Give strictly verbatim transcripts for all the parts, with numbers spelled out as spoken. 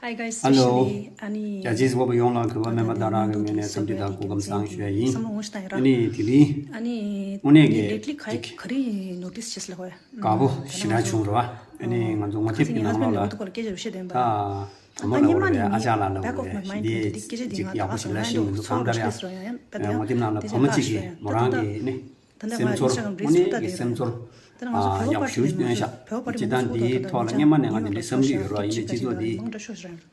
Hi guys, ཨ་ལོ། Especially ཨ་ནི་རྒྱ་ཆེའི་བོད་པ་ཡོངས་ལ་གུས་པ་སྨན་པ་ཏཱ་ར་གི་ངོས་ནས་འཚམས་འདྲི་དང་སྐུ་ཁམས་བཟང་ཞུ་ཡ་ཡིན། བསམ་བློ་ངོ་ཤེས་བཏང་ཡིན་ར། ཨ་ནི་དེ་རིང་ཨ་ནི་དངོས་གནས་ངས་ཀྱི་lately ག་ཅིག་ག་རེ་notice བྱས་ལ་ཧོ་ཡ། དགའ་པོ་ཞེ་དྲག་བྱུང་ར། ཨ་ནི་ང་ཚོ་ངོ་དེབ་ཀྱི་ནང་ལོགས་ལ་ད་བུ་མོ་ལ་འོ་དེ་སྐོར་སྐད་ཆ་བཤད་དེ་ཡིན་པ། ད་བུ་མོ་ལ་འོ་རེད་ཨ་ཅག་ལ་ལ་འོ་རེད་ཞི་བདེ་ཅིག་ཡག་པོ་ཞིག་ལ་ཤེས་མི་འདུག་གང་ལྟར་ཡ། ངོ་དེབ་ནང་ལ་བུ་མོ་གཅིག་གིས་མོ་རང་གི་ནི། སེམས་ཚོར་དངོས་གནས་ཀྱི་སེམས་ཚོར་ཨ་ཡག་ཞུ་སྟོན་ཤག་སྤྱི་བཏང་འདིའི་ཐོག་ལ་སྔན་མ་ནས་ང་འདི་འདྲའི་བསམ་གྱི་ཡོད་ར། ཡིན་ནའི་སྤྱི་ཚོགས་འདི་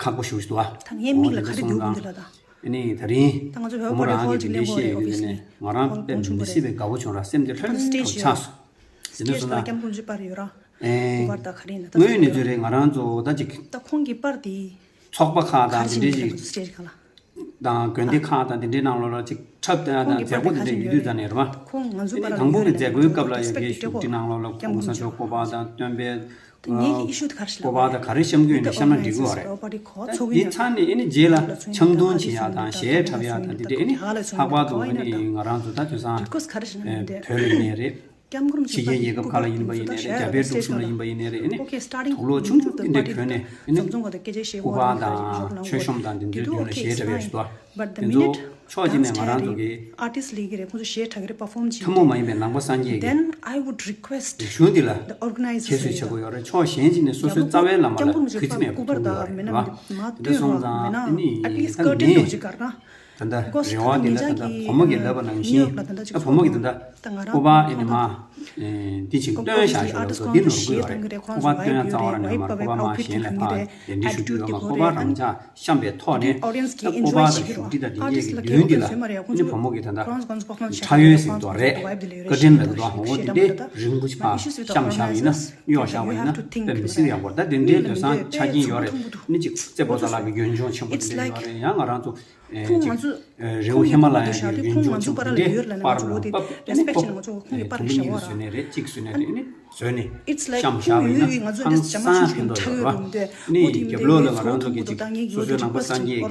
ཁག་པོ་ཞུ་ཞུ་བ། ད་ངའི་མིག་ལ་ག་རེ་འདུག་འདི་ལ་ད། ཨ་ནི་ད་རིང་ད་ང་ཚོ་བོད་པ་བུ་མོ་རང་གིས་འདི་འདྲའི་བཤད་ཡོད་ཀྱི་ནས་ང་རང་དཔེ་མི་སྲིད་པའི་དགའ་པོ་བྱུང་ར། སེམས་འདི་ལྷོད་ལྷོད་ཆགས་སོང་། དེ་འདྲ་སོང་ན་ཨེ་དངོས་ཡོད་གནས་ཚུལ་རེད། ང་རང་ཚོ་ད་ཅིག་ད་ཁོང་གི་པར་དེ་ཚོགས་པ་ཁག་དང་འདི་འདྲའི་ཅིག་stage ཁག་ལ། དང་དགོན་སྡེ་ཁག་དང་དེ་འདྲའི་ནང་ལོགས་ལ་ཅིག་འཁྲབ་སྟོན་དང་མཛད་སྒོ་དེ་འདྲ་ཡོད་དུས་ཙང་ནས་རེད་མ། དེ་ནས་དང་པོ་གི་མཛད་སྒོའི་སྐབས་ལ་ཡ་གི་བཞུགས་ཁྲི་ནང་ལོགས་ལ་གོང་ས་མཆོག་སྐུ་པར་དང་སྟོན་པའི་སྐུ་པར་དང་ག་རེ་བཤམས་ཀྱི་ཡོད་ནས་བཤམས་ན་འགྲིག་གི་ཡོད་རེད། ད་འདི་ཚར་ནས་ཨ་ནི་རྗེས་ལ་ཆང་འཐུང་བྱེད་ཡག་དང་གཞས་འཁྲབ་ཡག་དང་དེ་འདྲ་ཨ་ནི་ལྷག་པར་དུ་ཨ་ནི་ང་རང་ཚོ་ད་དེང་སང་བོད་ལ་ཡིན་ནའི་རེད། ཕྱི་རྒྱལ་རྒྱལ་ཁབ་ཁག་ལ་ཡིན་པ་ཡིན་ནའི་རེད། རྒྱ་བལ་འབྲུག་གསུམ་ལ་ཡིན་པ་ཡིན་ནའི་རེད། ཨ་ནི་དུག་སློག་ཆུང་ཆུང་འདི་འདྲ་གྱོན་ནས་ཨ་ནི་སྐུ་པར་དང་མཆོད་གཤོམ་དང་འདི་འདྲ་མདུན་ལ་གཞས་འཁྲབ་ཡག་ཞིག་འདུག་དེ་ཚོ་ཕྱོགས་གཅིག་ནས་ང་རང་ཚོ་གི་ཐུན་མོང་མ་ཡིན་པའི་ནང་པ་སངས་རྒྱས་ཀྱི་རིག་གཞུང་འདི་ལ་ཁྱད་གསོད་བྱེད་དགོས་ཡོད་རེད། ཕྱོགས་གཞན་གཅིག་ནས་སོ་སོའི་རྩ་བའི་བླ་མ་ལ་གུས་བརྩི་མེད་པར་ཐུག་དགོས་རེད་བ། དེ་འདྲ་སོང་ཙང་ཨ་ནི་ད་ངས། ད་ལྟ་རེ་བ་འདི་ལ་ད་ལྟ་བུ་མོ་གིས་ལབ་པ་ནང་བཞིན་ད་བུ་མོ་གིས་ད་ལྟ་སྐུ་པར་ཨེ་ནི་མ་འདི་ཅིག་སྟོན་བཞག་ཞོར་ལ་འདི་ནོར་གི་ཡོད་རེད། སྐུ་པར་སྟོན་ཡ་རྩ་བ་རང་ནས་མ་རེད། སྐུ་པར་མ་གཞན་ལ་ཕར་གདན་འདྲེན་ཞུ་རྒྱུ་ཡོད་མ། སྐུ་པར་རང་འཇགས་བཤམས་པའི་ཐོག་ནས་ད་སྐུ་པར་དང་བཞུགས་ཁྲི་དང་དེ་འདྲས་ཀྱི་མདུན་འདི་ལ་ཨེ་ནི་བུ་མོ་གིས་ད་ལྟ་ཁྲ་ཡོལ་ཟེར་གྱི་འདུག་རེད། བཀའ་དྲིན་མེད་གི་འདུག་འོ་དེ་འདྲས་རིང་པོ་ཕར་བཤམས་བཞག་པ་ཡིན་ན་གཡོག་བཞག་པ་ཡིན་ན་དཔེ་མི་སྲིད་ཡག་པོ་རེད། ད་དེ་འདྲའི་དེང་སང་ཆ་རྐྱེན་ཡོད་རེད། ཨེ་ནི་ཅིག་རྩེ་པོ་ཏ་ལ་གི་ཡུལ་ལྗོངས་ཆེན་པོ་དེ་འདྲ་ཡོད་རེད། ཡང་ང་རང་ཚོ། ཨེ་ཅིག་ཨེ་རི་བོ་ཧི་མ་ལ་ཡ་གི་ཡུལ་ལྗོངས་ཆེན་པོ་འདི་འདྲའི་པར་ལ་བབས་ཨེ་ནི་ཁོ་ཨེ་དུམ་བུ་གཉིས་ཀྱིས་བཟོས་ནའི་རེད། གཅིག་བཟོས་ནའི་རེད། ཨེ་ནི་བཟོས་ནས་བཤམས་བཞག་པ་ཡིན་ན་ཧང་སང་ཕན་ཐོགས་ཡོད་རེད་བ། ཨེ་ནི་རྒྱབ་ལོགས་ལ་ང་རང་ཚོ་གི་ཅིག་སོ་སོའི་ནང་པ་སངས་རྒྱས་ཀྱི་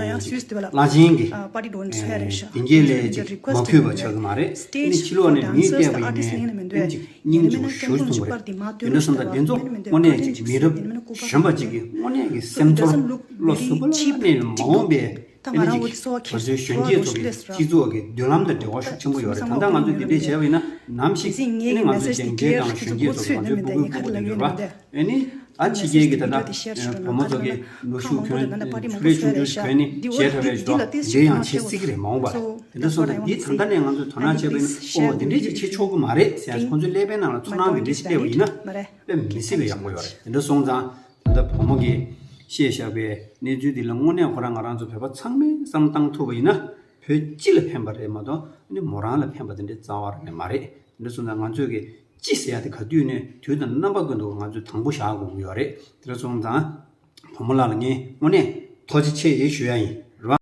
ཨེ་ཅིག་བླ་ཆེན་གྱི་ཨེ་བདེན་སྐྱིད་ལས་ཅིག་མ་གུས་པ་ཆགས་ཀྱི་མ་རེད། ཨེ་ནི་ཕྱི་ལོགས་ནས་མིས་བལྟས་པ་ཡིན་ནའི་ཨེ་ནི་ཅིག་སྙིང་རྗེ་པོ་ཞེ་པོ་གསུང་གི་རེད། དེ་འདྲ་སོང་ཙང་དེ་ཚོ་དངོས་གནས་ཅིག་མི་རབས་གཞོན་པ་ཅིག་གི་དངོས་གནས་ཀྱི་སེམས་ཚོར་བློ་གཟུ་བོ་ལ་གནས་ནས་མ་འོངས་པའི་ཨ་ནི་ཅིག་ང་ཚོའི་གཞོན་སྐྱེས་ཚོ་གི་སྤྱི་ཚོགས་ཀྱི་མདུན་ལམ་དང་འབྲེལ་བ་ཤུགས་ཆེན་པོ་ཡོད་རེད། ད་ལྟ་ང་ཚོས་འདི་འདྲས་བྱས་པ་ཡིན་ན་ནམ་ཞིག་ཨ་ནི་ང་ཚོའི་གཞོན་སྐྱེས་དང་གཞོན་སྐྱེས་ཚོ་ང་ཚོའི་སྤུ་གུ་སྤུ་གུ་དེ་འགྱུར་བ་ཨ་ནི་ཨ་ཕྱི་རྒྱལ་གྱི་ད་ལྟ་བུ་མོ་ཚོ་གི་ནུ་ཞོ་གྱོན་ཕྱུ་རེ་ཆུང་ཆུང་གྱོན་ནས་གཞས་འཁྲབ་པའི་ཞོ་འདི་ཡང་བྱེད་སྲིད་ཀྱི་རེད་མ་འོངས་པ་ལ། དེ་འདྲ་སོང་ཙང་འདི་ད་ལྟ་ནས་ང་ཚོས་དོ་སྣང་བྱས་པ་ཡིན་ན་ཨོ་འདི་འདྲས་ཅིག་བྱེད་ཆོག་གི་མ་རེད་ཟེར་ཡང་ཁོང་ཚོའི་ཀླད་པའི་ནང་ལ་ཚོར་སྣང་འདི་འདྲས་ཅིག་སླེབས་པ་ཡིན་ན་དཔེ་མི་སྲིད་པའི་ཡག་པོ་ཡོད་རེད། དེ་འདྲ་སོང་ཙང་ད་ལྟ་བུ་མོ་གིས་བཤད་བཞག་པའི་གནས་ཚུལ་འདི་ལ་དངོས་གནས་ཁོ་རང་ང་རང་ཚོ་བོད་པ་ཚང་མས་བསམ་བློ་བཏང་ཐུབ་པ་ཡིན་ན་བོད་སྤྱི་ལ་ཕན་པ་རེད་མ་གཏོགས་ཨ་ནི་མོ་རང་ལ་ཕན་པ་དེ་འདྲའི་རྩ་བ་རང་ནས་མ་རེད། དེ་འདྲ་སོང་ཙང་ང་ཚོས་ཀྱི་སྤྱི་ཟེར་ཡ་དེ་ག་དུས་ནས་དུས་དང་རྣམ་པ་ཀུན་ཏུ་ང་ཚོས་དང་པོ་བཞག་དགོས་ཀྱི་ཡོད་རེད། དེ་འདྲ་སོང་ཙང་བུ་མོ་ལགས་ལ་ངས་དངོས་གནས་ཐུགས་རྗེ་ཆེ་ཞུ་ཡ་ཡིན།